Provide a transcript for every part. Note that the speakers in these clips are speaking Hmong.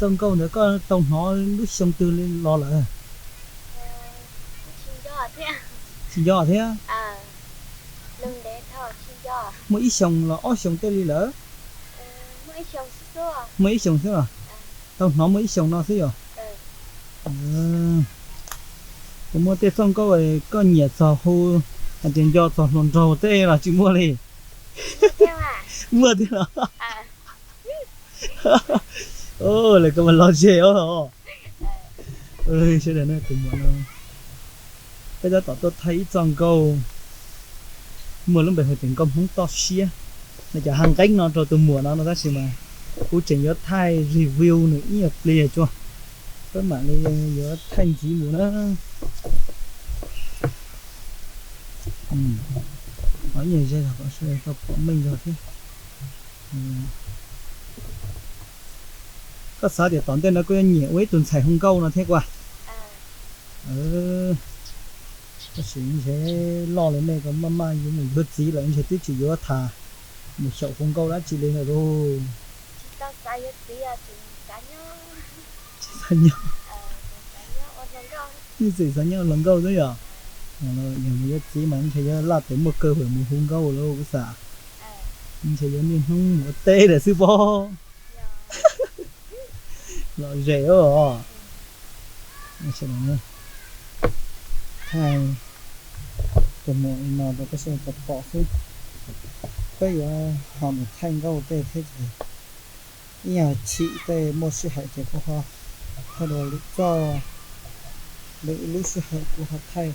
Txoj nkauj ntawd koj tau hnov lub xyoo twg los lawm? Tsis nco thiab. Muaj ib xyoos los ob xyoos tej li lawm? Muaj ib xyoos xwb los? Tau hnov muaj ib xyoos no xwb yom? Kuv muaj tej txoj nkauj koj nyiam txog hu hais tias nco txog hluas nraug tej los tsis muaj li? Muaj thiab los? Lawv koj mas lom zem os. Sawv daws, tus muam no peb tab tom tuaj thaij ib txoj nkauj muaj lub npe hu tias nkauj Hmoob toj siab. Nws cov hav nqeeb no rau tus muam no no tab sis mas kuv tseem yuav thaij review nws ib nyuag pliag tsuas, peb mam li yuav thaij ntxiv mus na. Ib nyuag ze kom sawv daws tau pom meej zog thiab. Koj xav tias tom ntej no koj yuav nyiam ua ib tug ntxhais hu nkauj no thiab kua? Tab sis ntshe loj li nej ko maj maj yuav mus yuav txiv lawm ntshe twb tsis yuav tham mus xyaum hu nkauj dab tsi li lawm lauj. Tsis xav nyob, yeej tseem xav nyob hluas nkauj xwb yom. Yog mus yuav txiv mas ntshe yuav laj tes muaj kawg mus hu nkauj lauj kuv xav. Ntshe yuav niaj hnub mus ua teb lawm xwb pob. Lom zem os. Thaij tus muam li no rau peb sawv daws tau pom xwb. Peb yuav ho mus thaij nkauj tej thiab ces ib yam chim tej muaj sij hawm ces kuv ho thaij dua lwm txoj, lwm lub sij hawm kuv ho thaij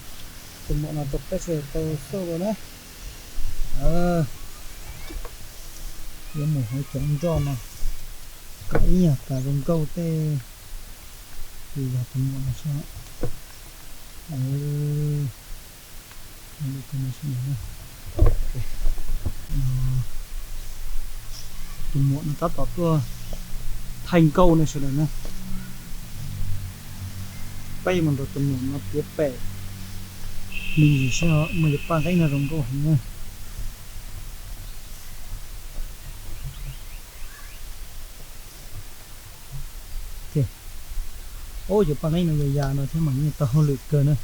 tus muam no rau peb sawv daws tau xauj dua na. Yuav mus hauv cov nroj no kom ib yam tas zoo nkauj tej. Tus yog tus muam no sab. Tus muam no tab tom tuaj thaij nkauj ne sawv daws na. Peb yuav mus nrog tus muam no piav pem me ntsis seb muaj cov paj nqeeb no zoo nkauj heev na. Ub, cov paj nqeeb no yog yas no thiab mas yeej tau hauj lwm kawg na.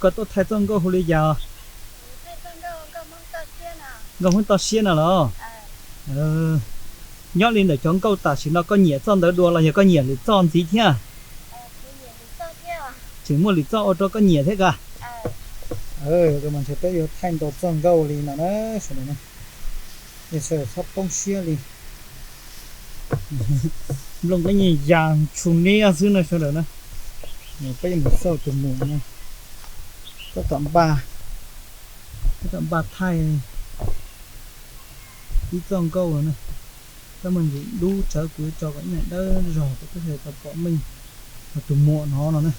Koj tuaj thaij txoj nkauj hu li cas? Nkauj Hmoob toj siab no los? Nyob li ntawm cov nkauj tam sim no koj nyiam txoj ntawd dua los yog koj nyiam lwm txoj ntxiv thiab? Tseem muaj lwm txoj ua rau koj nyiam thiab ka? Mas ntshe peb yuav thaij ntau txoj nkauj li no na sawv daws na. Yog sawv daws txhob poob siab li. Nplooj nqeeb yeej yas tshua niab xwb na sawv daws na. Peb yuav mus xauj tus muam no. Tab tom npaj, tab tom npaj thaij ib txoj nkauj no na. Tab muaj ntsis dub tsawv kuv yuav tso kom ib yam dawb zog kom peb sawv daws tau pom meej. Tus muam no no na.